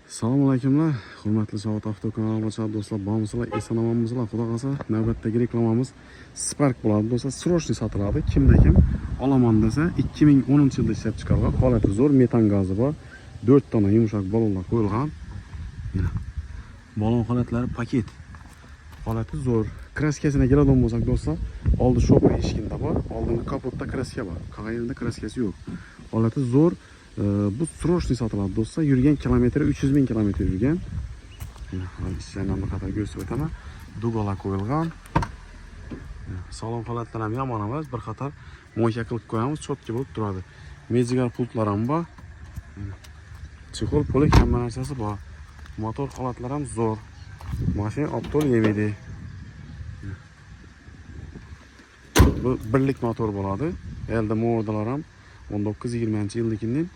Assalomu alaykumlar, hurmatli Savat avto kanali obunachilar, do'stlar, bormisizlar, eson omonmisizlar? Xudo xohlasa, navbatdagi reklamamiz Spark bo'ladi. Do'stlar, срочный sotiladi. Kimda kim olaman desa, 2010-yilda ishlab chiqarilgan, holati zo'r, metan gazi bor. 4 dona yumshoq balonlar qo'yilgan. Mana. Balon holatlari paket. Holati zo'r. Краска sina keladigan bo'lsak, do'stlar, oldi шопа eshigida bor, oldingi kapotda краска bor. Qolgan yerida краска si yo'q. Holati zo'r. Bu срочный sotiladi, do'stlar. Yurgan kilometri 300 ming kilometr yurgan. Mana, hozir ishlaridan bir qator ko'rsatib o'taman. Дуга lar qo'yilgan. Salon holatlari ham yomon emas. Bir qator мойка qilib qo'yamiz, чётко bo'lib turadi. Mejigar pultlar ham bor. Чехол, polik, hamma narsasi bor. Motor holatlari ham zo'r. Mashina olib yemaydi. Bu birlik motor bo'ladi. Elde motorlar ham 19-20 yilnikinden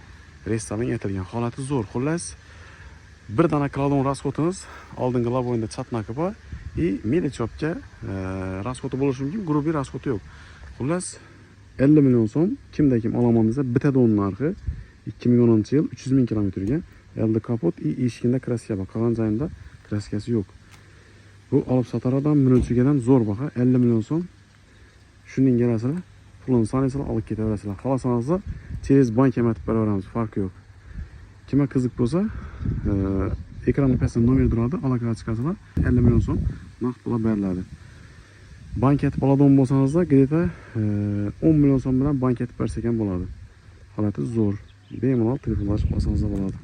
restoran etilgan. Holati zo'r. Xullas, bir dona кладон расход imiz, oldingi лобовой da chatnaki bor и мелочёвка расход i bo'lishi mumkin, грубый расход i yo'q. Xullas, 50 million so'm kimda kim olaman desa, bitta don narxi. 2010 yil, 300 ming kilometr yurgan. Elde kapot и eshigida краска bor. Qolgan joyida краска si yo'q. Bu olib sotar odam minuvchiga ham zo'r baho, 50 million so'm. Shuning kelasizlar, pulini sanaysizlar, olib ketaverasizlar. Xohlasangiz, через bank ham aytib beraveramiz, farqi yo'q. Kimga qiziq bo'lsa, ekranni pastida nomer turadi, aloqaga chiqasizlar. 50 million so'm naqd pulga beriladi. Bank etib oladigan bo'lsangizlar, где-то 10 million so'm bilan bank etib bersak ham bo'ladi. Holati zo'r. Bemalol telefonlashib olsangizlar bo'ladi.